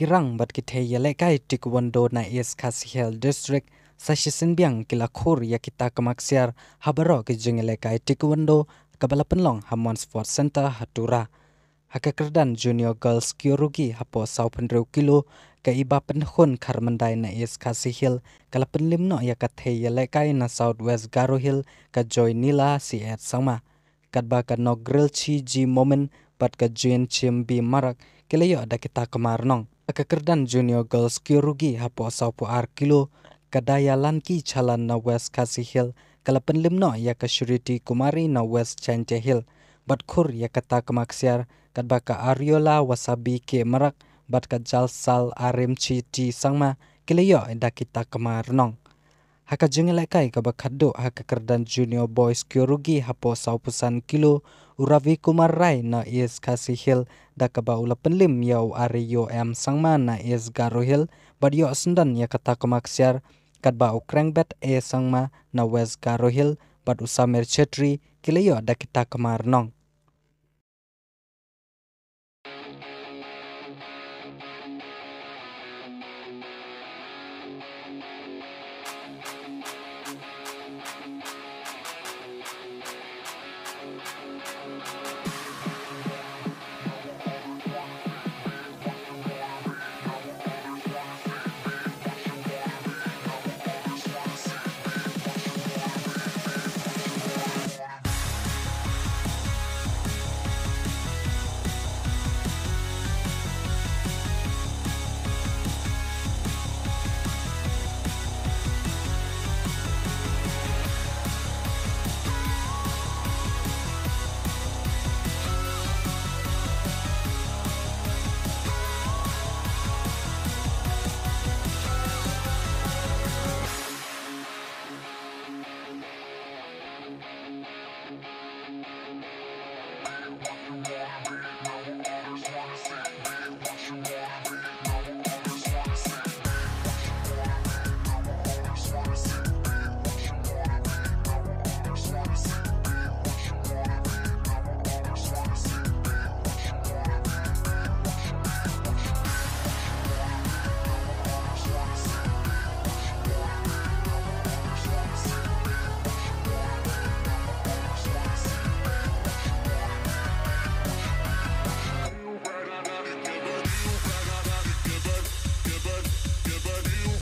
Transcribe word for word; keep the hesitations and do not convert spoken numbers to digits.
Ki rang bad ki thei ïalehkai taekwondo na East Khasi Hills District sa shisien biang ki la khur ïa ki takma ksiar ha baroh ki jingïalehkai taekwondo kaba la pynlong ha Mon Sports Centre ha Tura. Ha ka kyrdan Junior Girls Kyorugi hapoh sawphew hynriew kilo, ka Iba Pynkhun Kharmandai na East Khasi Hills ka la pynlip noh ïa ka thei ïalehkai na South West Garo Hills, ka Joy Nila Siet Sangma. Katba ka Nokgrilchi G Momin bad ka Jane Chim B Marak ki la ïoh da ki takma rnong. Ha ka kyrdan Junior Girls Kyorugi hapoh sawphew ar kilo, ka Daya Lanki Chalan na West Khasi Hills ka la pynlip noh ïa ka Shruti Kumari na West Jaintia Hills, bad khur ïa ka takma ksiar, katba ka Ariola Wasabi K Marak bad ka Jalsal Arimchi T Sangma ki la ïoh da ki takma rnong. Ha ka jingïalehkai kaba khadduh ha ka kyrdan Junior Boys Kyorugi hapoh sawphew san kilo, u Ravi Kumar Rai na East Khasi Hills da kaba u la pynlip ïa u Aryo M Sangma na East Garo Hills bad ïoh syndon ïa ka takma ksiar, katba u Krengbet A Sangma na West Garo Hills bad u Samer Chetri ki la ïoh da ki takma rnong.